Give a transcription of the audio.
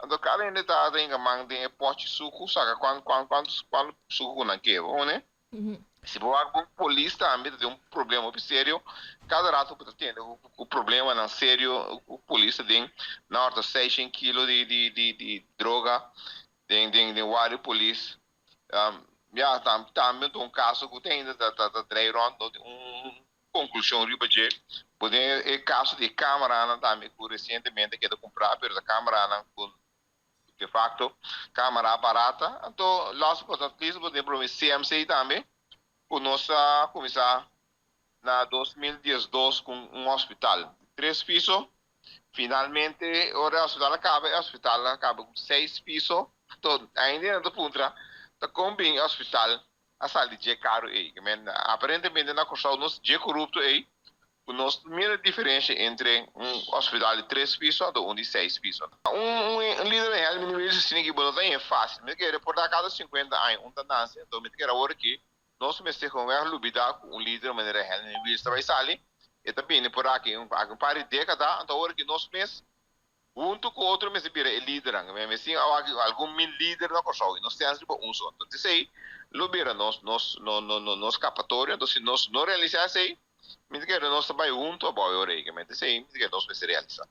Anto kada hende ta ringa man den e pòchi suku saka kuan kuan kuantu kuantu suku ku nan ke, bo hoor. Si bo wak bon, polis tambe ta den un problema hopi serio. Kada rato bo ta tende ku problemanan serio ku polis ta den. Nan hòrta 600 kilo di droga den wari polis. Ya, tambe ta un kaso ku te ainda ta drei rònt, no tin un konklushon riba dje. Bo den e kaso di kameranan tambe ku resientemente keda kumprá, pero ta kameranan ku de facto kamera barata. Anto last but not least, bo den promé CMC tambe ku nos a kuminsá na 2012 ku un hospital tres piso. Finalmente, ora e hospital a kaba, e hospital a kaba ku seis piso. Anto ainda nan ta puntra ta kon bin e hospital a sali dje karu ei. Ke men aparentemente na Kòrsou nos dje korupto ei ku nos mira diferensia entre un hospital di tres piso anto un di seis piso. Un lider di Helmin Wiels asina ki bo no ta yen fásil. Mi ta kere por ta kada 50 aña un ta nase, anto mi ta kere awor aki nos mester gewoon lubidá ku un lider manera Helmin Wiels ta bai sali, e ta bini por aki un par di dékada, anto awor aki nos mes huntu ku otro mester bira e lidernan. Mi tin algun mil lider na Kòrsou i nos tin riba un so. Anto esei lo bira nos nos no no no nos skapatorio. Anto si nos no realisá esei, mi ta kere nos ta bai huntu abou e ora ei. Esei mi ta kere nos mester realisá.